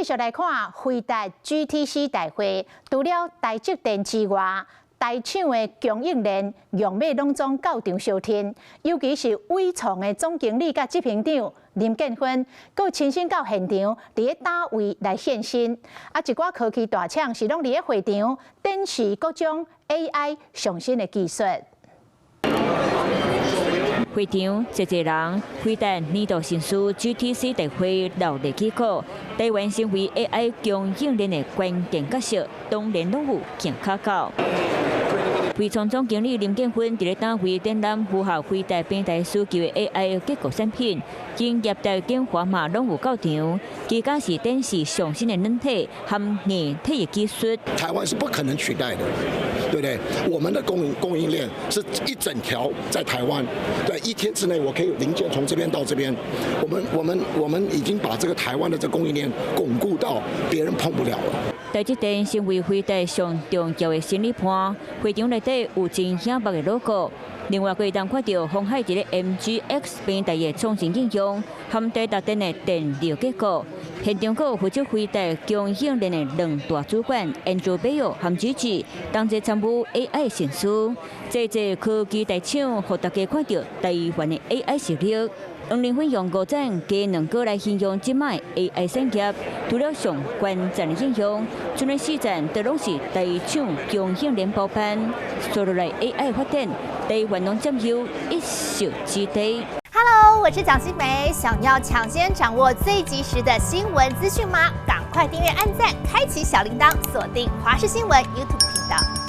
繼續來看輝達 GTC 大會，除了台積電之外，台廠的供應鏈樣欲攏總到場相聽，尤其是緯創的總經理佮執行長林建芬，閣親身到現場，佇咧打位來現身。啊，一寡科技大廠是攏佇咧會場展示各種 AI 上新的技術。會場濟濟人，輝達年度盛事 GTC 大會熱鬧起鼓，台灣成為 AI 供應鏈的關鍵角色，當然攏有行較到。緯創總經理林建芬佇咧展位展覽符合輝達平台需求的 AI 結構產品，經業台頂華嘛攏有到場，其間是展示上新的軟體和硬體的技術。台灣是不可能取代的，對不對？我們的供應鏈是一整條在台灣，對，一天之內我可以零件從這邊到這邊，我們已經把這個台灣的這供應鏈鞏固到別人碰不了了。台積電成為輝達上重要的生意伴，會場內底有真醒目的 logo。另外，會當看著鴻海佇咧 MGX 平台的創新應用，含台達電的電流結構。現場閣有負責輝達供應鏈的兩大主管 Andrew Bell 和 Gigi，同齊參與 AI 盛事。這濟科技大廠，予大家看著台灣的 AI 實力。黃仁勳用五盞雞兩哥來形容這擺 AI 產業，除了上關鍵的應用，剩的四盞都攏是台廠供應鏈包辦。接落來 AI 發展，台灣攏佔有一席之地。 Hello，我是蔣新梅，想要搶先掌握最及時的新聞資訊嗎？趕快訂閱、按讚、開啟小鈴鐺，鎖定華視新聞 YouTube 頻道。